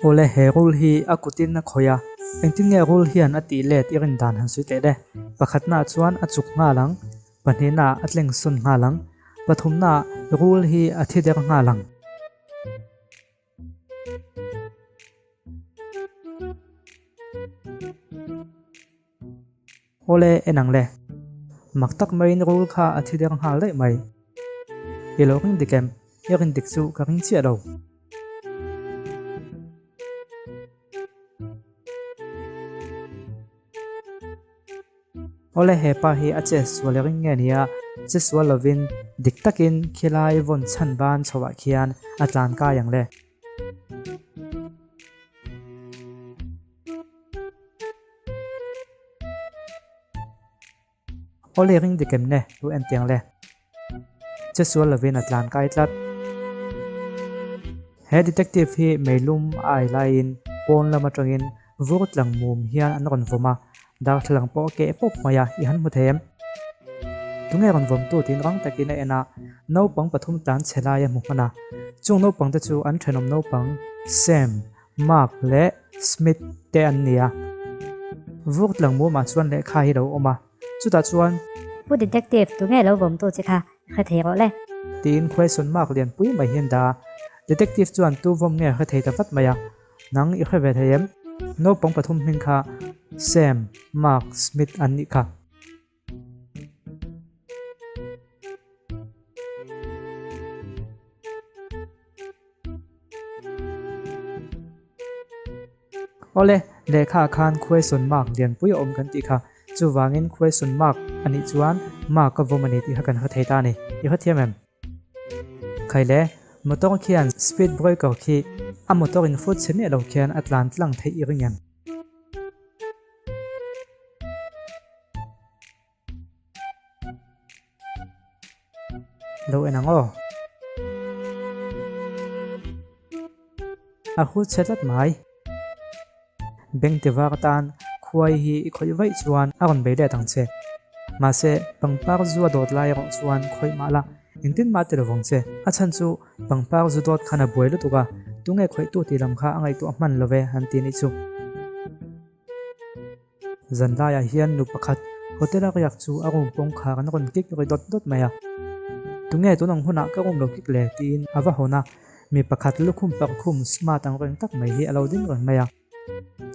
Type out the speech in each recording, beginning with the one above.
Awle he rul hi a kutin a khawih a, engtin nge rul hian a tih let i rin dan han sawi teh le. Pakhatnaah chuan a chuk nghal ang, pahnihnaah a tleng sawn nghal ang, pathumnaah rul hi a thi der nghal ang. Awle en ang le. Mak tak maiin rul kha a thi der nghal daih mai. I lo ring dik em? I rin dik chu ka ring chiah lo. Awle he pa hi a che sual i ring nge nia, che sual lovin dik takin khilai vawn chhan ban chhoah khian a tlan kai ang le. Awle ring dik em ne lu en tiang le. Che sual lovin a tlan kai tlat. He detective hi meilum a ai laiin pawn lam atangin vur tlang mum hian an rawn vawm a, darthlalang pawh a keh pawp mai a, i han hmu thei em? Tunge rawn vawmtu tiin rang takin a en a, naupang pathum tlan chhe lai a hmu hman a. Chung naupang te chu an thenawm naupang Sam, Mark leh Smith te an ni a. Vur tlang mumah chuan lehkha hi lo awm a, chutah chuan. Pu Detective, tunge lo vawmtu che kha hre thei rawh le. Tiin question mark lianpui mai hian dah a. Detective chuan tu vawm nge hre thei ta vat mai a. Nang i hre ve thei em? Naupang pathum hming kha Sam, Mark, Smith an nih kha. Awle, lehkha ah khan question mark lianpui a awm kan tih kha. Chuvangin question mark a nih chuan mark a vawm a ni tih kha kan hre thei ta a ni. I hrethiam em? Khaile, motor khian speed breaker khi a motor in hrut chhe miah lo khian a tlan tlang theih i ring em? Lo en ang aw. A hrut chhe tlat mai. Beng ti var atan khuai hi i khawih vaih chuan a rawn bei let ang che. Mahse, pangpar zu a dawt lai erawh chuan khawih mah la, engtin mah ti lo vang che. A chhan chu pangpar zu dawt khan a buai lutuk a, tunge khawihtu tih lam kha a ngaihtuah hman lo ve an ti nih chu. Zan laiah hian nu pakhat hotel a riak chu a room kawngkhar an rawn kik ri dawt dawt mai a. Tunge tun ang hunah ka room lo kik le? tiin a va hawn a, mi pakhat lukhum parkhum smart ang reng tak mai hi a lo ding reng mai a.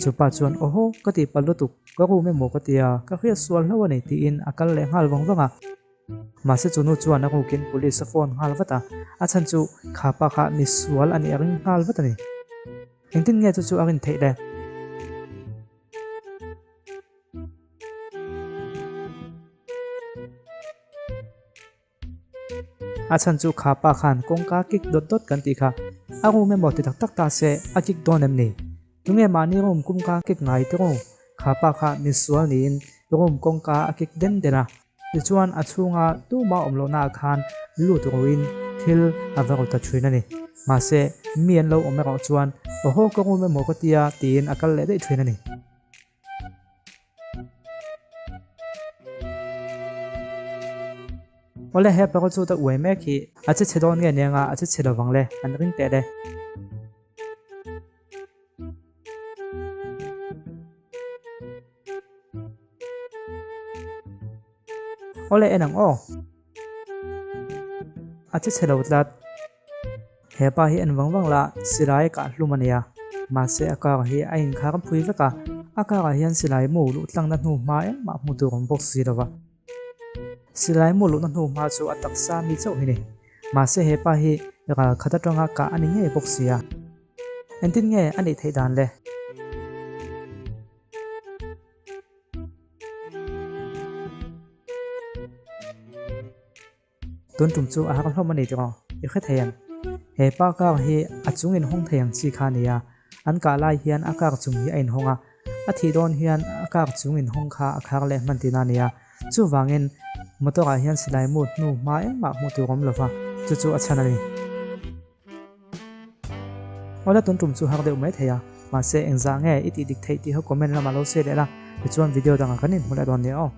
Chupa chuan Awhaw ka tih palh lutuk, ka room emaw ka tia, ka hriat sual hlo a ni tiin a kal leh nghal vang vang a. Mahse chu nu chuan a rukin police a phone nghal vat a, a chhan chu kha pa kha misual a nih a ring nghal vat a ni. Engtin nge chu chu a rin theih le? A chhan chu kha pa khan kawngka kik dawt dawt kan tih kha a room emaw ti tak tak ta se a kik dawn em ni? Tunge mahni room kumka kik ngai te ru? Kha pa kha misual niin room kawngka a kik den den a. Tichuan a chhunga tuma awm lohnaah khan lut ruin thil a va ru ta thin a ni. Mahse, mi an lo awm erawh chuan Aw ka room emaw ka tia tiin a kal leh daih thin a ni. Awle he pakhaw chu ta uai mek hi a che chhe dawn nge nia nga a che chhe lovang le an ring teh le. Awle en ang aw. A che chhe lo tlat. He pa hi en vang vang la silai a kah hlum a nia. Mahse a car hi a inkhar phui vek a, a car ah hian silai mu luh tlangna hnu hma engmah hmu tur awm bawk si lo va. Silai mu luhna hnu hma chu a taksa mi chauh hi ni. Mahse he pa hi ral khat atanga kah a ni ngei bawk si a. Engtin nge a nih theih dan le? Tun tum chu a har hlawm a ni tiraw? I hre thei em? He pa kar hi a chung inhawng thei ang chi kha a ni a, an kah lai hian a kar chung hi a inhawng a, a thih dawn hian a kar chung inhawng kha a khar leh hman tihna a ni a, chuvangin motor ah hian silai mut hnu hma engmah hmuh tur awm lova, chu chu a chhan a ni. Awla tun tum chu har deuh mai thei a, mahse engzah nge i tih dik theih tih kha comment lamah lo sawi leh la, tichuan video dangah kan inhmu leh dawn nia aw.